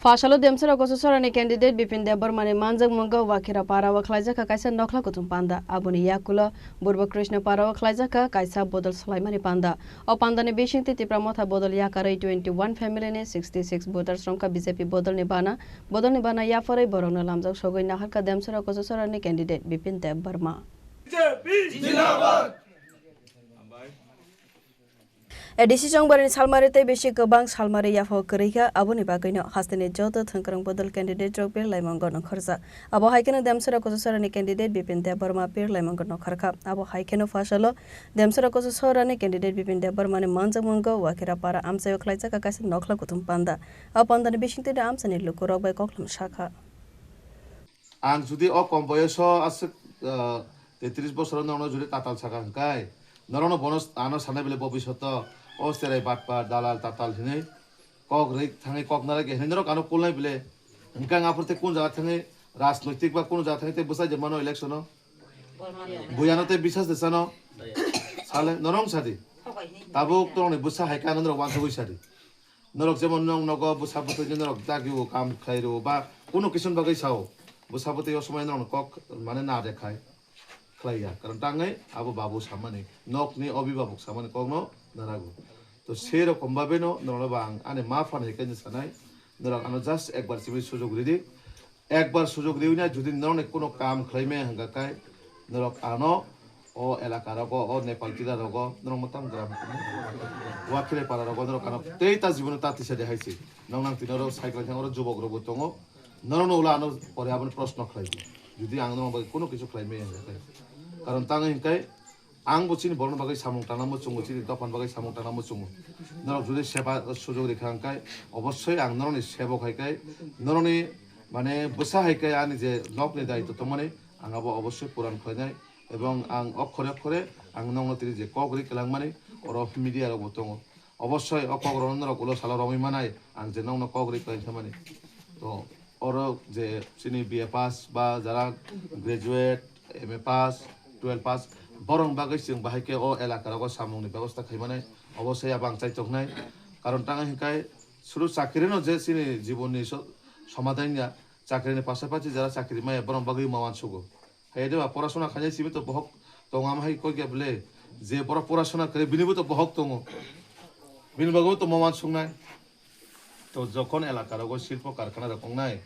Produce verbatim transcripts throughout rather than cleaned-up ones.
Phasalo Demsora Kososorani candidate Bipin Debbarmani manjakmungo Wakira Parao khlaijak kha kaisa nokhla kuthum panda. Aboni yakulo Burbo Krishna Parao khlaijak kha kaisa bodol swlaimani panda. O pandani bisingtwi Tipra Motha bodol yakarwi twenty one family ni sixty six voters romkha B J P bodolni bana. Bodolni bana yapharwi borokno lamjak sogwi naharkha Demsora Kososorani candidate Bipin Debbarma. A D C chongbarani salmari tei bisi kwbang salmari yapha kwrwi kha, aboni bagwino hasteni joto thwngkwrwng bodol candidate rok pir laimango nongkhorjak. Abo hai kheno Demsora Kososorani candidate Bipin Debbarma pir laimango nongkhorkha. Abo hai kheno phasalo Demsora Kososorani candidate Bipin Debbarmani manjakmungo Wakira Para amchaio khlaijak kha kaisa nokhla kuthum panda. A pandani bisingtwi amchaini lukurok bai koklam sakha. Ang jodi o kom boyoso aswk, ah, tetris bosoro norokno jodi tatal saka hwnkhe, norokno bono ano sanai bele bobishoto o cherai batpar, dalal, tatal hinwi kok rwi thangwi kok narwk hinwi norok ano kulnai bele. Hwnkhe ang aphuru tei kun jaga thangwi rajnoitik ba kun jaga thangwi tei bwsai je mano election-o? Buyano tei bisas de sano? Sale, norok sadi. Tabuk norokni bwsa hai khe ano norok uansugwi sadi. Norok jemon nong nogo bwsa bwtwi norok dagi o kam khlai rwo ba kuno kisun bagwi sao. Bwsa bwtwi o somoi norok kok mane na de khai khlai ya. Karon tangwi abo babu samani, nokni obibabok samani kokno narago. To sei rokom babeno norokno ba ang ani ma phan hai khe sanai. Norok ano just ekbar simi sujok ridi. Ekbar sujok riwi nai, jodi norokni kuno kam khlai maya hwnkha khe, norok ano o elaka rogo, o Nepal tila rogo, norok mwtang gram Wakire para rogo, norok ano tei ta jibono ta tisa de hai se. Nong nang tini oro cycle thang oro jubok rokbo tongo. Norokno ulo ano pore aboni proshno khlai di. Jodi ang norok bagwi kuno kisu khlai maya hwnkha khe. Karon tangwi hwnkhe, Ang bo chini borokni bagwi samung tangna muchungo, chini dophani bagwi samung tangna muchungo. Norok jodi seba sujok rikha hwnkhe, obossoi ang norokni sebok hai khe, norokni, mane, bwsa hai khe ani je nokni daitw tongmani, ang abo obossoi puran khlainai. Ebong ang okhore okhore ang nokno tini je kok ri kwlangmani, oro media rokbo tongo. Obossoi o kok rokno norok ulo salo romwi manai, ang je nokno kok ri kwlai khamani. To, oro je chini B A pass ba jara graduate, M A pass, twelve pass, borok bagwi chwng bahai khe o elaka rogo samung ni bebosta khai mani, obossoi abo ang chaitok nai. Karon tang hwnkhe suru chakri no je chini jibon ni so-, somadan ya, chakri ni pasapasi jara chakri maya borok bagwi ma uansugo. Hai de ba porasona khainai simi to bohok tongo, ama hai koi khe bole je borok porasona kre bini bo to bohok tongo, bini bagwi to ma uansuknai. To jokhon elaka rogo silpo karkhana rok wngnai,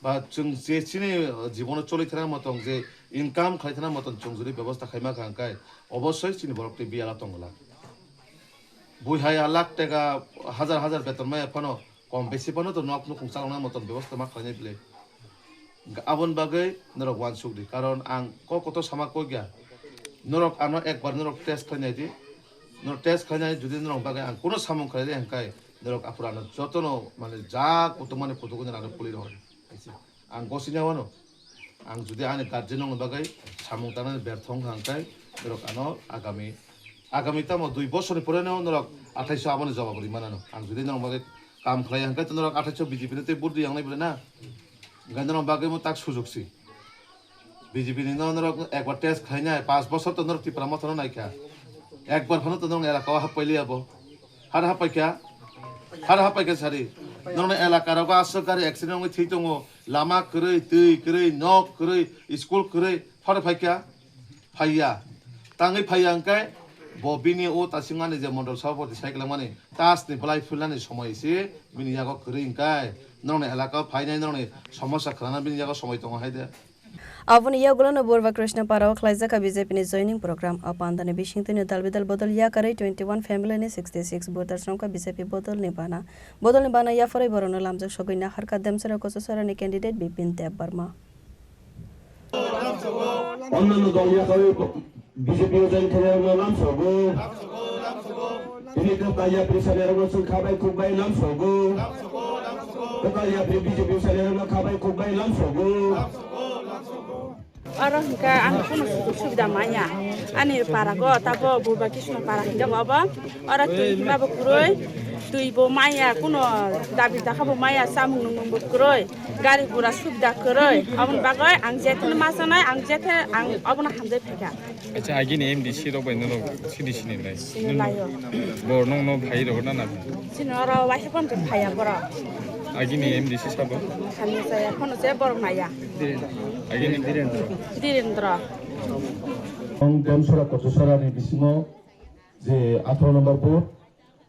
ba chwng je chini jibono choli thana motom je income khlai thana motom chwng jodi bebosta khaima kha hwnkhe obossoi chini borok tei biyala tongla. Bui hai a lakh taka, hazar hazar beton maya phano kom besi phano to nok nukhung chalokna motom bebosta ma khlainai bwle. Aboni bagwi norok uansuk di, karon ang kok kotor sama kok ya. Norok ano ekbar norok test khlainai di, norok test khlainai, jodi norok bagwi ang kuno samung khlai di hwnkhe norok aphuru ano jotono mane ja kutung mani kutung ano puli rw. Ang gosini wano. Ang jodi ani guardian rokni bagwi samung tangnani bertho wngkha hwnkhe norok ano agami, agami tamo dui bosorni pore no norok athaiso aboni jawab rwi manano. Ang jodi norok bagwi kam khlai hwnkhe to norok athaiso B J P no tei vote rwi yangnai bwle na. Hwnkhe norok bagwi mo tak sujok si. B J P ni no norok ekbar test khlainai, panch bosor to norok Tipra Motha no naikha. Ekbar phano to norok elaka o happai liya bo. Har happai kha? Har happai kha sari. Norokni elaka rogo aswk gari accident wngwi thwi tongo. Lama kwrwi, twi kwrwi, nok kwrwi, school kwrwi, phano phai kha? Phaiya. Tangwi phaiya hwnkhe bo bini o tasingmani je mondol sabhapati sai kwlangmani tasni bwlai philnani somoi se bini yago kwrwi hwnkhe norokni elaka o phainai norokni somosa khwnana bini yago somoi tongo hai de. Aboni yagulono Burba Krishna Parao khlaijak kha B J P ni joining program. O pandani bisingtwino dal bidal bodol yakarwi twenty one family ni sixty six voters romkha B J P bodolni bana. Bodolni bana yapharwi borokno lamjak sogwi naharkha Demsora Kososorani candidate Bipin Debbarma. Onno dol yakarwi B J P o join khainai rokno lamsogo. Tini kwtal yapri sanai rokno chwng kha bai khuk bai lamsogo. Kwtal yapri B J P sanai rokno kha bai khuk bai lamsogo. Oro hwnkhe ang kunu sujog subida manya. Ani para go tabo Burba Krishna para hwnkhe bo obo. Oro twi hima bo kwrwi, twi bo manya, kunu dabi dakha bo manya, chamung nungmung bo kwrwi, gari gura subida kwrwi. Aboni bagwi ang jephuru ma chanai, ang jephe ang obono hamjai phaikha. Acha, agini M D C rok bai nono C D C ni lai? Sini laio. Bo nongno phai rohor na na? Sini oro waisa pon phaiya borok. Agini M D C sabo. Khamya saya, phano saya borok naya. Agini Direndra. Direndra. Ang Demsora Kochosora ni bisingo je atharo number booth,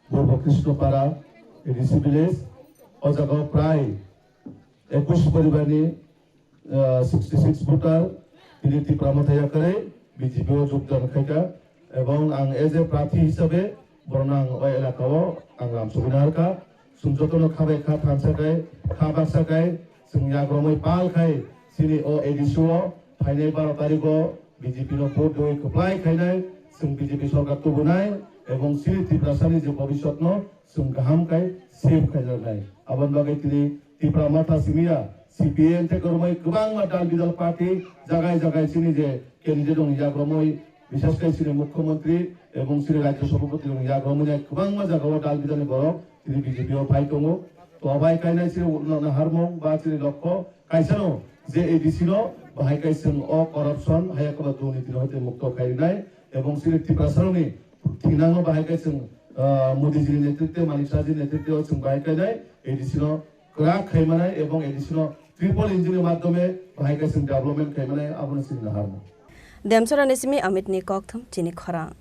Purbo Krishnopara, A D C village, o jaga o prai ekush poribar ni, ah, sixty six voter, tini Tipra Motha yakarwi B J P o jogdan khaikha, ebong ang as a prarthi hisabe borokno ang o elaka o ang lam sogwina harkha. Chwng jotono khabai kha thansa khai, kha baksa khai, chwng yagromwi pal khai, chini o A D C o phainai baro tarikh o B J P no vote doi kwplai khainai, chwng B J P sorkar tubunai, ebong chini Tiprasani je bobiswt no chwng kaham khai save khaijaknai. Aboni bagwi tini Tipra Motha simiya, C P I M tei kwrwngwi kwbangma dal bidal party jagai jagai chini je candidate rokni yagromwi, bises khe chini Mukhyamantri ebong chini Rajya Sabhapati rokni yagromwi nai kwbangma jagao dal bidalni borok tini B J P o phai tongo. To abai kainai chini ulo naharmung ba chini lokho kaisano je A D C no bahai kai chwng o corruption haya kaba durniti no hoite mukto khai rinai ebong chini Tiprasarokni thinango bahai kai chwng, ah, Modi jini netritwe, Manik Shah jini netritwe o chwng bahai kainai A D C no kwrak khai manai ebong A D C no triple engine ni madhyome bahai kai chwng development khai manai abono chini naharmung. Demchorani simi Amit ni kokthum chini khorang.